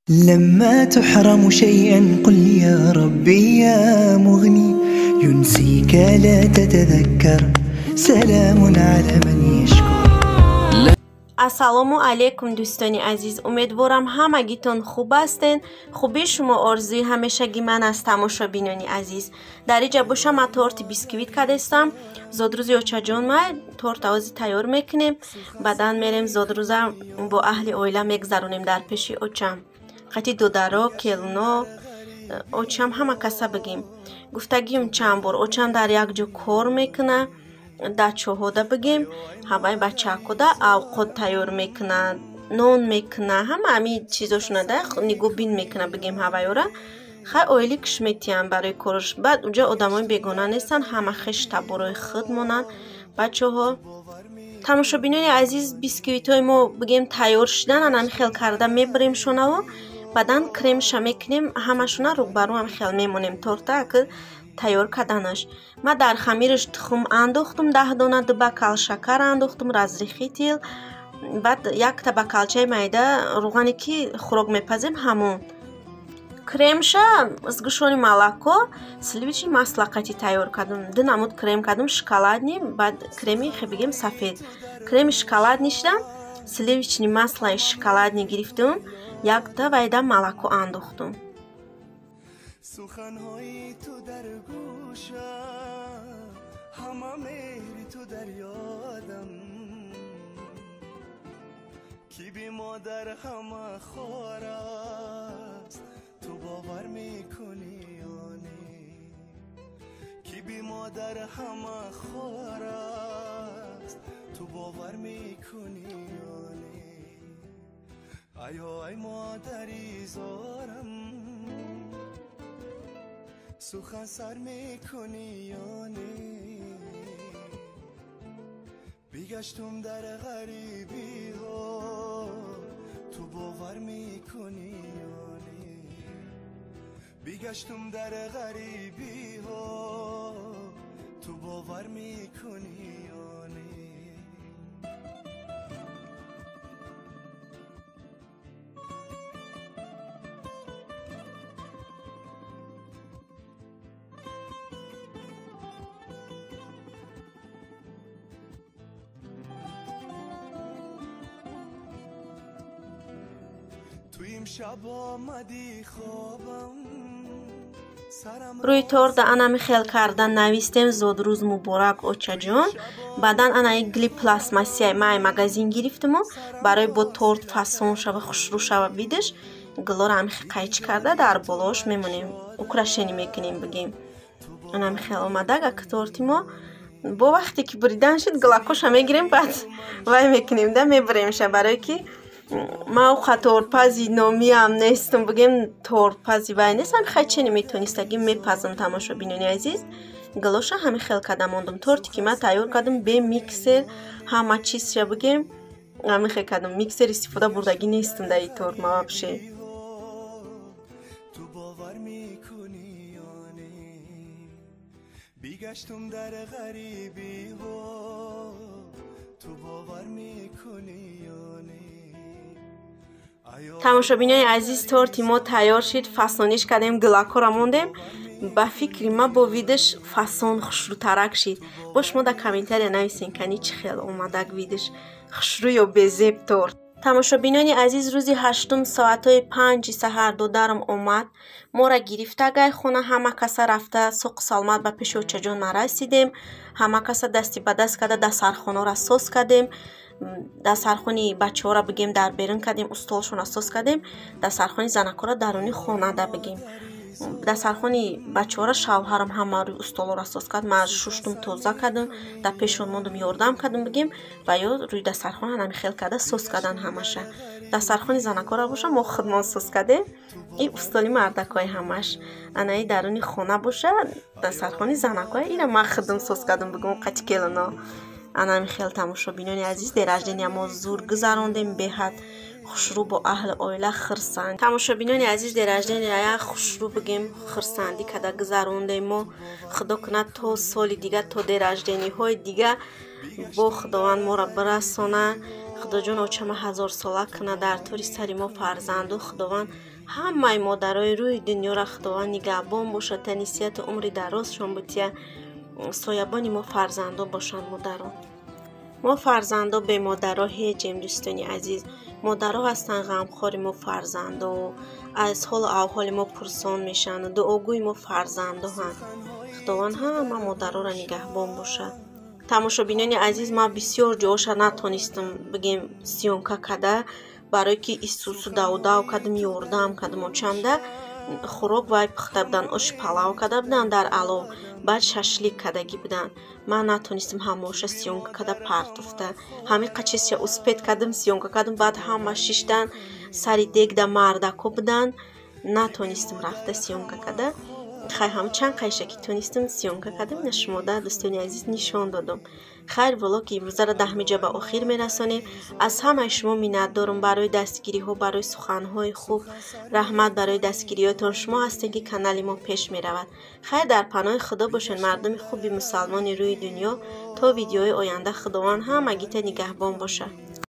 لما تحرم شيئا قل يا ربي يا مغني ينسيك لا تتذكر سلام على من يشكر. Ассалому алайкум, дӯстони азиз, умедворам ҳамагитон хуб ҳастен. Хубии шумо орзуи ҳамешагӣ ман аст. Тамошобинони азиз, дар иҷа боша ман торти бисквит кардестам. Зодрӯзи очаҷон ма торт овози тайёр мекунем, баъдан мерем зодрӯза бо аҳли оила мегзаронем дар пеши очам, қати додаро, келно, очам, ҳама каса бигем. Гуфтагиюм чанд бор, очам дар як ҷо кор мекуна, дачоҳода бигем, ҳамаи бачаакода авқот тайёр мекуна, нон мекуна, ҳама ҳами чизошунада нигоҳбин мекуна бигем ҳавайёра. Хай оили киш метиҳам барои корш. Баъд уҷа одамои бегона нестанд, ҳама хеш таборои худ монанд бачаҳо. Тамошобинони азиз, бисквитҳои мо бигем тайёр шудан, анами хел карда мебарем шонаву баъдан кремша мекунем, ҳамашона рӯбарӯ ҳам хел мемонем торта ки тайёр карданаш. Ман дар хамираш тухм андохтум 10 дона, 2 бакал шакар андохтум, разрыхлитель, баъд якта бакалчаи майда рӯғане ки хӯрок мепазем ҳамон. Кремша сгущённый молоко, сливочный масло қати тайёр кардум. Ду намуд крем кардум, шоколадный, баъд креми хе бигем сафед. Креми шоколадный шуда сливочный маслои шоколадный гирифтум, якта вайда молоко андохтум. Суханҳои ту дар гӯшам, ҳама меҳри ту дар ёдам, ки бемодар ҳама хор аст, ту бовар мекунӣ ё не? Ки бемодар ҳама хор аст, ту бовар мекунӣ ё не? Айё ай модари зорам, сухан сар мекунӣ ё не? Бигаштум дар ғарибиҳо, ту бовар мекунӣ ё не? Бигаштум дар ғарибиҳо, ту бовар мекунӣ ё не? Рӯи торта анами хел карда навистем зодрӯз муборак очаҷон. Баъдан анаи гли пластмассия май магазин гирифтиму барои бо торт фасон шава, хушрӯ шава видиш, гилоро ҳами қайчи карда дар болош мемонем, украшение мекунем бигем. Анами хел омадак ак торти мо. Бо вақте ки буридан шуд, гилакоша мегирем, баъд вай мекунем да мебуремша, барое ки ман уқа тортпази номиам нестам бигем, тортпази вай нестам, хай чене метонистагӣ мепазам. Тамошобинони азиз, гилоша ҳами хел карда мондум. Торте ки ман тайёр кардам бе миксер, ҳама чизша бигем ҳами хел кардам, миксер истифода бурдагӣ нестам дар ин торт ма вообще. Ту бовар мекунӣ ё не? Бигаштум дар ғарибиҳо, ту бовар мекунӣ ё не? Тамошобинони азиз, торти мо тайёр шид, фасониш кардем, гилакҳоро мондем. Ба фикри ма бо видиш фасон хушрӯтарак шид. Бо шумо дар комментария нависен, кани чӣ хел омадак видиш, хушрӯ ё безеб торт. Тамошобинони азиз, рӯзи 8 соатҳои 5 саҳар додарам омад, моро гирифта гай хона, ҳама каса рафта соқу саломат ба пеши очаҷон ма расидем. Ҳама каса дасти ба даст карда дастархонаро соз кардем, дастархони бачаҳоро бигем дар берун кардем, устолшонро соз кардем, дастархони занакҳоро даруни хонада бигем. Дастархони бачаҳоро шавҳарам ҳама рӯи устолҳоро соз кард, ман шуштум, тоза кардам, дар пешон мондум, ёрдам кардам бигем, ва ё рӯи дастархон ҳанами хел карда соз кардан ҳамаша. Дастархони занакҳоро боша мо худмон соз кардем, и устоли мардакҳои ҳамаш. Анаи даруни хона боша дастархони занакҳои ира ман худам соз кардам бигем, қати келино. Анами хел тамошобинони азиз, день рождения мо зур гузарондем, беҳад хушрӯ бо аҳли оила хирсанд. Тамошобинони азиз, день рождения як хушрӯ бигем хирсандӣ карда гузарондем мо. Худо кунад то соли дига, то день рождениҳои дига бо Худованд моро бирасона. Худоҷон очама ҳазорсола кунад, дар тӯри сари мо фарзанду. Худованд ҳамаи модарои рӯи дунёра Худованд нигаҳбон бошад, тани сиҳату умри дарозшон бутия, соябони мо фарзандо бошанд модаро. Мо фарзандо бе модаро ҳеҷем, дӯстони азиз. Модаро ҳастанд ғамхори мо фарзандо, аз ҳолу авҳоли мо пурсон мешаванд, дуогӯи мо фарзандоҳанд. Худованд ҳама модароро нигаҳбон бошад. Тамошобинони азиз, ман бисёр ҷоша натонистам бигем съёмка када, барое ки исусу давдав кардам, ёрдам кардам очамда. Хӯрок вай пухта буданд, оши палав карда буданд дар алов, баъд шашлик кардагӣ буданд. Ман натонистам ҳамоша съёмка карда партофта. Ҳамин қачизша успеть кардам, съёмка кардам, баъд ҳама шиштан сари дегда, мардако буданд, натонистам рафта съёмка карда. Хайр, ҳам чанд қайша ки тонистам съёмка кардам, ина шумода, дӯстони азиз, нишон додам. Хайр, влоги имрӯзаро даҳмиҷа ба охир мерасонем. Аз ҳамаи шумо миннатдорам барои дастгириҳо, барои суханҳои хуб. Раҳмат барои дастгириҳоятон. Шумо ҳастем, ки канали мо пеш меравад. Хайр, дар паноҳи Худо бошед, мардуми хуби мусалмони рӯи дунё. То видеои оянда Худованд ҳамагита нигаҳбон бошад.